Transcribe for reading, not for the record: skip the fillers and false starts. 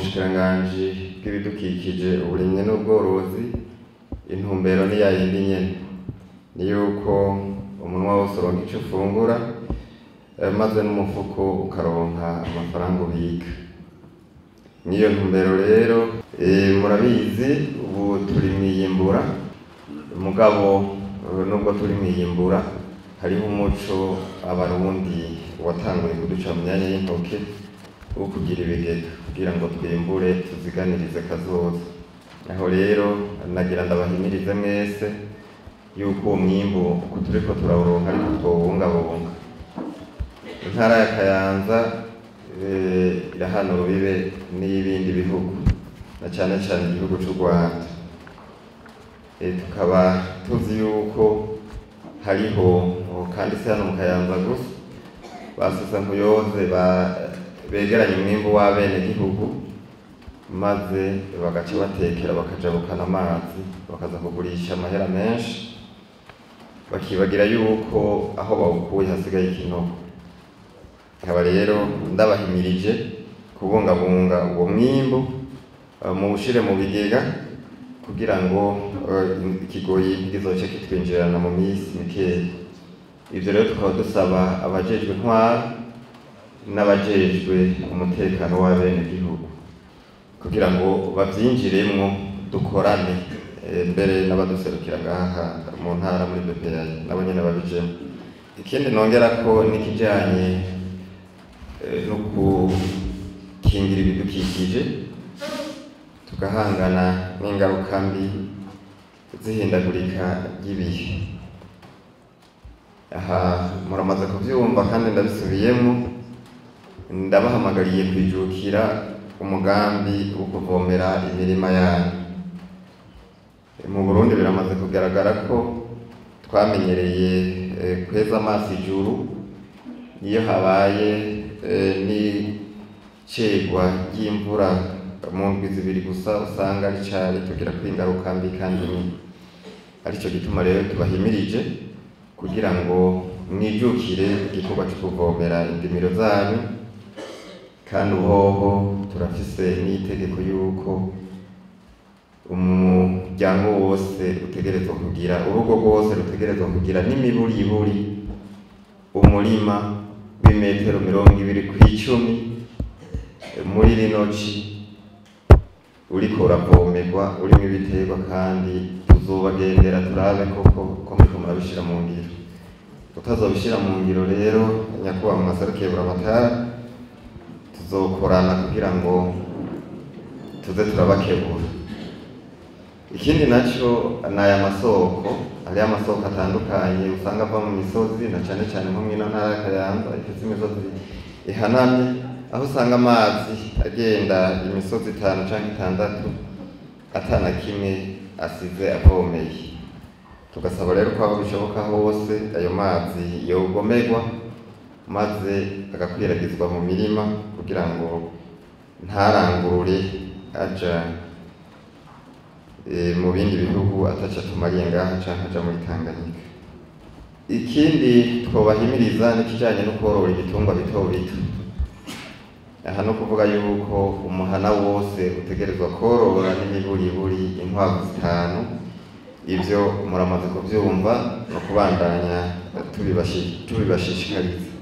Bushikiranganji bw'ibidukikije, uburimyi n'ubworozi, intumbero ni yayindi nyene, ni yuko umunwa wose uronka ico ufungura, maze n'umufuko ukaronka amafaranga ubika. N'iyo ntumbero rero, murabizi ubu turi mw'iyimbura, mugabo nubwo turi mw'iyimbura hariho umuco abarundi watanguye kuduca mu myanya y'intoke wo kugira ibigega kugira ngo twimbure tuziganirize kazoza. Aho rero nagira ndabahimirize mwese yuko uwo mwimbu uko turiko turawuronka ariko twowubungabunga. Intara ya Kayanza irahana urubibe n'ibindi bihugu, na cane cane igihugu c'u Rwanda. Tukaba tuzi yuko hariho kandi si hano mu Kayanza gusa, basesa nkuyoze begeranya umwimbu w'abenegihugu maze bagaca batekera bakajabukana amazi bakaza kugurisha amahera menshi, bakibagira yuko aho bawukuye hasigaye ikinogo. Nkaba rero ndabahimirije kubungabunga uwo mwimbu, muwushire mu bigega kugira ngo ikigoyi ntikizoce kitwinjirana mu minsi mikeya. Ivyo rero tukaba dusaba abajejwe intwaro n'abajejwe umutekano w'abenegihugu kugira ngo bavyinjiremwo, dukorane, mbere n'abaduserukira ngaha mu ntara muri BPI nabo nyene babijemwo. Ikindi nongerako n'ikijanye no gukingira ibidukikije, tugahangana n'ingaruka mbi z'ihindagurika ry'ibihe. Aha muramaze kuvyumva kandi ndabisubiyemwo, ndabahamagariye kwijukira umugambi wo kuvomera imirima yanyu. Mu Burundi biramaze kugaragara ko twamenyereye kweza amaso ijuru, iyo habaye n'icegwa ry'imvura mu ndwi zibiri gusa usanga rica ritugirako ingaruka mbi kandi nini. Arico gituma rero tubahimirije kugira ngo mwijukire igikorwa co kuvomera indimiro zanyu, kandi uhoho turafise n'itegeko yuko umuryango wose utegerezwa kugira, urugo rwose rutegerezwa kugira n'imiburiburi umurima w'imetero 20 kw'icumi muri rino ci uriko uravomerwa urimwo ibiterwa, kandi tuzobagendera turabe koko ko muriko murabishira mu ngiro. Utazobishira mu ngiro rero, nyakubahwa mwaserukiye Buramatari, tuzokorana kugira ngo tuze turabakebura. Ikindi naco naya masoko, hariho amasoko atandukanye usanga ava mu misozi, na cane cane nko mw'ino ntara ya Kayanza ifise imisozi ihanamye, aho usanga amazi agenda imisozi 5 canke 6 atana kimwe asize avomeye. Tugasaba rero ko aho bishoboka hose ayo mazi yogomerwa maze agakwiragizwa mu mirima kugira ngo ntarangurure aja mu bindi bihugu ataca tumariye ngaha canke aja muri Tanganyika. Ikindi twobahimiriza n'ikijanye no korora ibitungwa bito bito. Aha no kuvuga yuko umuhana wose utegerezwa korora n'imiburiburi inkwavu 5. Ivyo muramaze kuvyumva no kubandanya tubibashishikariza.